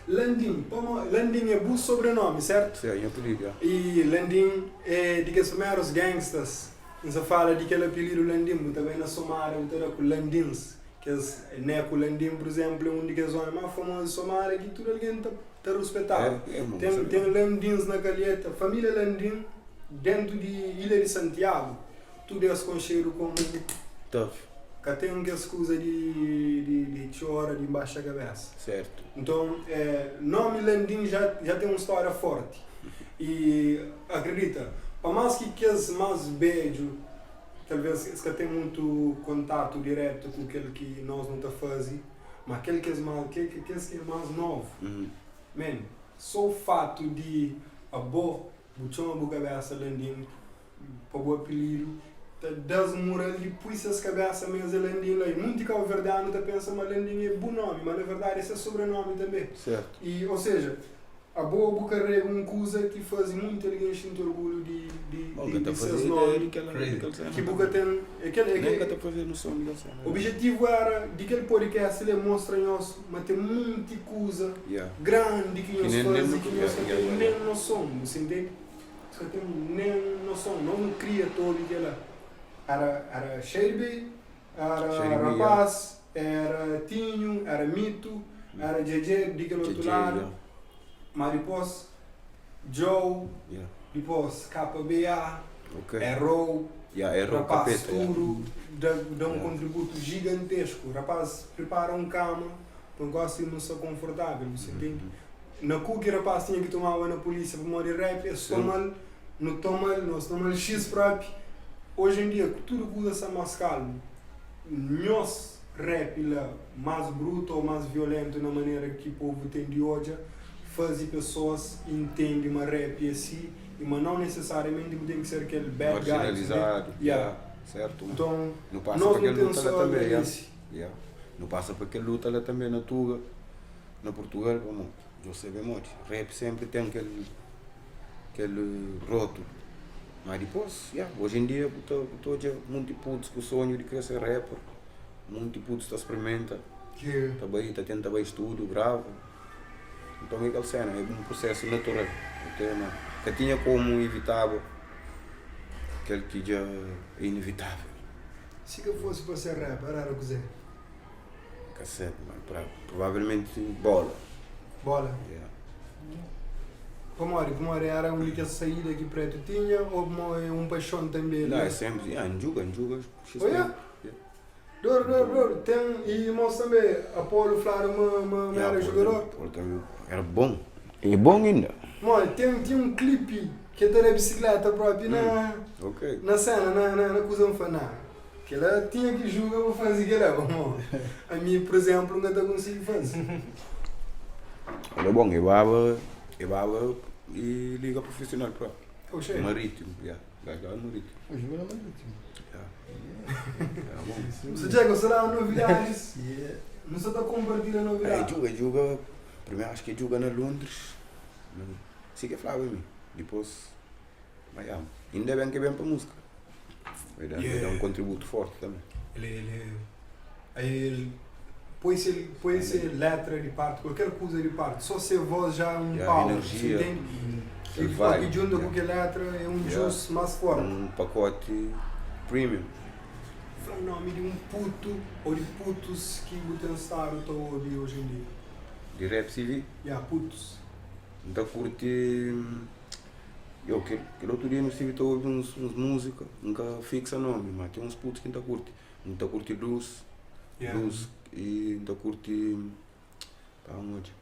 Landim, pamo Landim é bu sobrenomi, sertu? Sim, nha apelidu, ya. I Landim é di kes primerus gangstas. N sa fala di kel apelidu Landim, bu ta bai na Somada bu ta da ku Landins. Kes Neku Landim, pur izénplu, é un di kes ómi más famozu di Somada ki tudu algen ta ta ruspetaba. É, é, mo, Ten sabe. ten Landins na Kalheta, família Landim dentu di Ilha di Santiagu, tudu es konxedu komu Tough. Ka ten kes kuza di di di txora, di nbaxa kabésa. Sertu. Nton, nomi Landim já já ten un stória fórti. I akredita, pa más ki kes más bédju talvês es ka ten mutu kontatu dirétu ku kel ki nos nu ta faze, má kel kes más ke kes ki é más novu, man, sô fatu di abo bu txoma bu kabésa Landim, pa bu apilidu ta da-s mural di pui ses kabésa ma es é Landim la. I munti kauverdianu ta pensa ma Landim é bu nómi, ma na verdadi é ses sobrenómi tanbê. Sertu. I, ô seja, abo bu karega un kuza ki faze munti algen xinti orgulhu di di Bon, di ka ta di faze ses ideia nómi di kel di kel séna ki bu la. ka ten. É kel, é Nen kel. ka ta faze noson di kel séna la. Obijetivu éra di kel podcast li é mostra nhos ma ten munti kuza Yeah. grandi ki Ki nhos nen nen faze nu ki yeah, nhos ka yeah, ten yeah, nen yeah. noson. Bu sa intende? Ka ten nen noson, nos nu kria ta obi kela. Era era Shelby, era Shelby, ya. Rapaz, era Tinho, era Mito, era Djedje di kel otu Djedje, ladu, ya. ma dipos Joe, Ya. dipos KBA, Ok. Errou, Ya, Errou rapaz Kapeta, ya. tudu da da un Ya. kontributu jigantesku. Rapaz pripara un kama pa gosi nu sta konfortavel, bu sa intende? Na ku ki rapaz tinha ki tomaba na polícia pamodi rap es tomal nu tomal nos tomal X propi hoje em dia ku tudu kuza sta mas calmo nhos rap la mas bruto ou mas violento na manera ki povo tem di odja fazi pessoas intende ma rap é si e ma não necessariamente bu tem ki ser kel bad guy Marginalizado, yeah certo. Nton Nu passa nos pa nu kel tem luta la só tambe, yeah. agradece. Yeah. Nu passa pa kel luta la tambe na Tuga. Na Portugal pamodi djo sabe modi rap sempre tem kel kel rotulo ma dipos ya hoje em dia bu ta bu ta odja munti putos ku sonho di kre ser rapper munti putos ta sprimenta ta bai ta tenta bai studio grava nton é kel sena é un prosesu natural ok ma ka tinha komu ivitaba kel ki dja é inevitavel. Si ka fosi pa ser rapper era kuzê? Ka sabe, mano. Pra, provavelmente bola. Bola? Yeah. Pamodi? Pamodi era única saída ki pretu tinha ou pamodi é um paixon tanbe? Não, é sempre, yeah, N djuga, N djuga X Oh, yeah? tempo. Yeah. Dor, dor, dor. Tem, e mos tanbe, Apolo fladu ma, ma, ma Yeah, era Apolo jogador. também, Apolo também era bom. É bom ainda. Modi, tem, tinha um clipe que ta da bicicleta propi na, Ok. na cena, na, na, na kuza, N fla, nah. Kela tinha ki juga pa faze kela pamodi ami por exemplo nka ta konsigi faze. Olha bom, e baba, e baba e liga profissional próprio. Oxê. Marítimo, yeah. Gajo lá marítimo. O jogo era marítimo. Yeah. Era bom. Mr. Jack, você dá novidades? Yeah. Não só tá compartilhando É, novidades. juga, juga. Primeiro acho que juga na Londres. Si que falava mim. Depois, mas yeah. Ainda bem que vem para música. Vai dar, vai dar um contributo forte também. Ele, ele, aí ele põe se, põe se letra de parte, qualquer coisa de parte, só se voz já é um Yeah, power, energia. você entende? E Ele vai. que junta yeah. com que letra é um Yeah. juice mais forte. Um pacote premium. Fala o nome de um puto ou de putos que o tem estado a ouvir hoje em dia. De rap CV. Yeah, putos. Nta curte. Yo, kel, kel outro dia no estive ta obi uns, uns música, nka fixa nome, mas tem uns putos que nta curte. Nta curte Luz, Yeah. Luz e nta curte. Tá onde?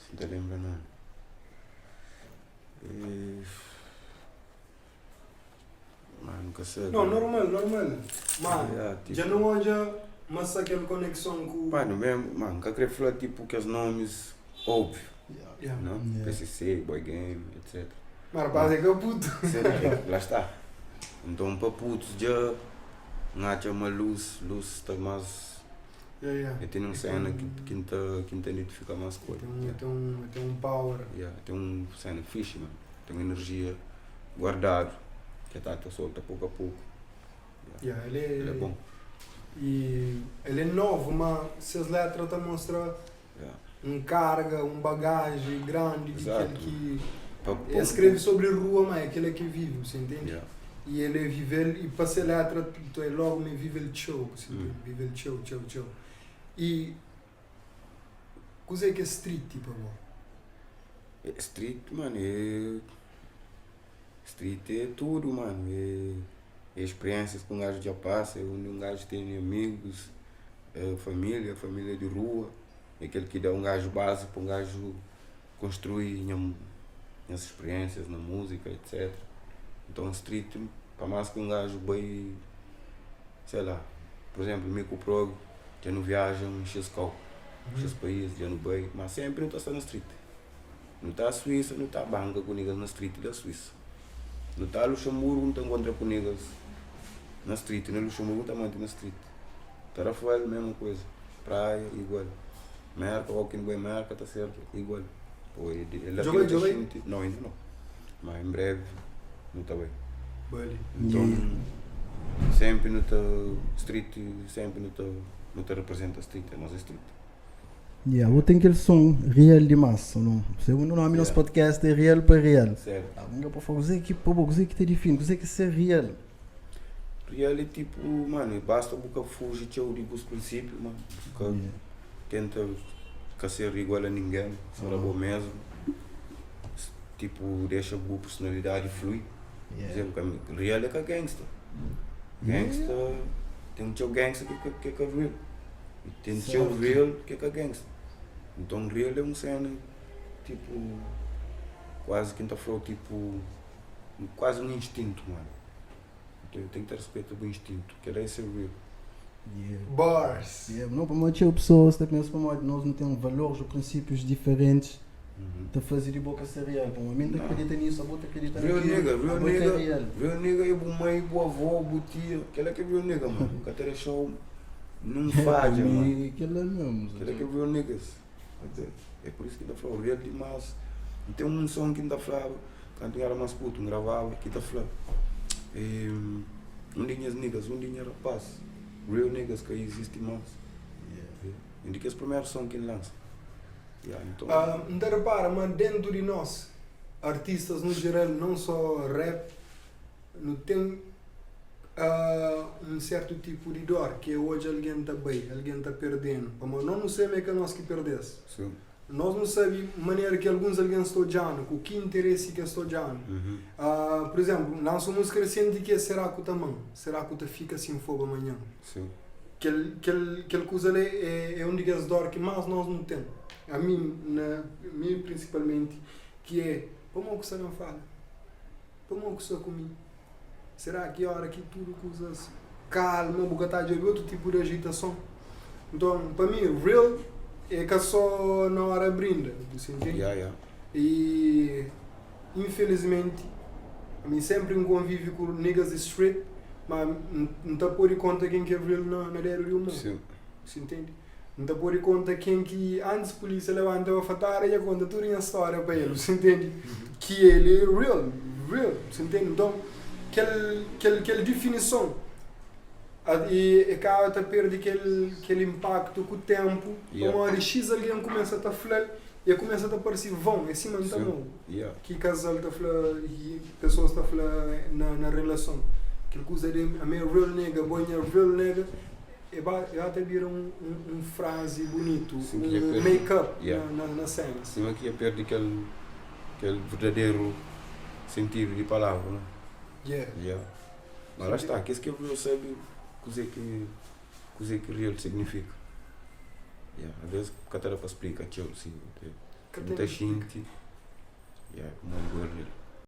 Se nta lembra nome. E... Mas nunca sei. Não, normal, normal. Mas Yeah, tipo, já não olha mas aquela conexão com. Pá, não mesmo, mano, nunca queria falar tipo que os nomes óbvio, Yeah. Yeah. não? Yeah. PCC, Boy Game, etc. Mas rapaz, é que é o puto. Sempre, lá está. Então para putos já não há uma luz, luz está mais. Yeah, yeah. Eu tenho uma cena que que tá que tá identifica mais coisa. Tem um, Yeah. tem um, tem um power. Yeah, tem um cena fixe, mano. Tem uma energia guardado que tá tá solta pouco a pouco. Yeah, ele, é, Ele é bom. E ele é novo, mas se as letras tá mostra Yeah. un karga, un bagaji grandi di kel Exato. ki Pa el skrebe sobri rua, ma é kel-la ki vive, bu sa intende? Yeah. I el é vive-l i pa se letra nton é logu ma el vive-l txeu, bu sa intende? Vive-l txeu, txeu, txeu. I kuzê ki é street pa bo? Street, mano, é. Street é tudo, mano. É, é experiências que um gajo já passa, é onde um gajo tem amigos, é família, família de rua. É aquele que dá um gajo base para um gajo construir minhas experiências na música, etc. Então street, para mais que um gajo bem, sei lá, por exemplo, mi ku Prog, já não viaja um X kau, X país, já não vai, mas sempre não está na street. Não está a Suíça, não está a banca com niggas na street da Suíça. Não está a Luxemburgo, não está encontra com niggas na street. Na Luxemburgo não está manter na street. Tarrafal, mesma coisa. Praia, igual. Merca, ou quem vai Merca, está certo, igual. Pô, ele Já vai, aqui já vai? Não, ainda não. Mas em breve, não está bem. Bali. Então, sempre não está street, sempre não está não te representa street, é nossa street. Yeah, vou ter aquele som real demais, ou não? Segundo o nome do nosso Yeah. podcast é Real para Real. Certo. Ah, vamos para fazer que pô, você que te define, você que ser real. Real é tipo, mano, basta boca fugir teu de os princípios, mano. Boca Yeah. tenta que ser igual a ninguém, ser bom mesmo. Tipo, deixa a boa personalidade fluir. Por Yeah. exemplo, real é que é gangsta. Gangsta, tem um teu gangsta que que é real. E tem um teu Certo. real que é que é gangsta. Então real é um cena, tipo, quase que então falou, tipo, quase um instinto, mano. Então eu tenho que ter respeito pelo instinto, que é ser real. Yeah. Bars. Yeah, não, para muitas pessoas, até penso para nós não temos valores ou princípios diferentes Uhum. de fazer de boca ser real. Para um momento Não. acredita nisso, a outra acredita Real naquilo, nigga, a real outra é nigga, real. real nigga é boa mãe, boa avó, boa tia, aquela que é real nigga, mano. Nunca te deixou, não falha, mano. Aquilo é mesmo. Aquela que é real niggas. Quer dizer, É por isso que ainda falo, real demais. E tem um som que ainda falava, quando eu era mais puto, gravava, que ainda falava. E, um dinha niggas, um dinha rapaz. Real niggas que existe mais. Yeah. Indica esse primeiro som que ele lança. Yeah, então, Ah, então repara, mas dentro de nós, artistas no geral, não só rap, não tem um certo tipo de dor, que é hoje alguém está bem, alguém está perdendo. Mas nós não sabemos que é nós que perdemos. sim. Nós não sabemos a maneira que alguns alguém estão olhando, com que interesse que estão olhando. Uhum. Por exemplo, lança uma música recente que é Será que o tamanho? Será que o te fica sem fogo amanhã? Sim. Aquele coisa ali é um das dor que mais nós não temos. A mim, mim principalmente, que é como que você não fala? Como que você comigo? Será que a hora que tudo coisas calma, porque tá de outro tipo de agitação? Então, para mim, real é que só na hora brinda, você entende? Yeah, yeah. E infelizmente, a mim sempre um convívio com niggas de street, mas não tá por conta quem que é real na ideia do mundo. Sim. Você entende? Não tá por conta quem que antes a polícia levanta a fatara e conta toda a história para ele, você entende? Que ele é real, real, você entende? Então, aquela definição e acaba a perder aquele impacto com o tempo. Yeah. Uma hora X alguém começa a te falar e começa a te parecer vão, é assim não tá Sim. bom. Yeah. Que casal tá falando e pessoas tá falando na relação. Aquele coisa de a minha real nigga, boa real nigga, e vai até virar um frase bonito, Sim, que é um per- make-up Yeah. na cena. Acima que ia perder aquele verdadeiro sentido de palavra, né? Yeah. Yeah. Mas lá está, que esse que eu sabe coisa que real significa. Yeah. Às vezes, o cara para explicar, tio, sim, Que muita gente, yeah, como é real.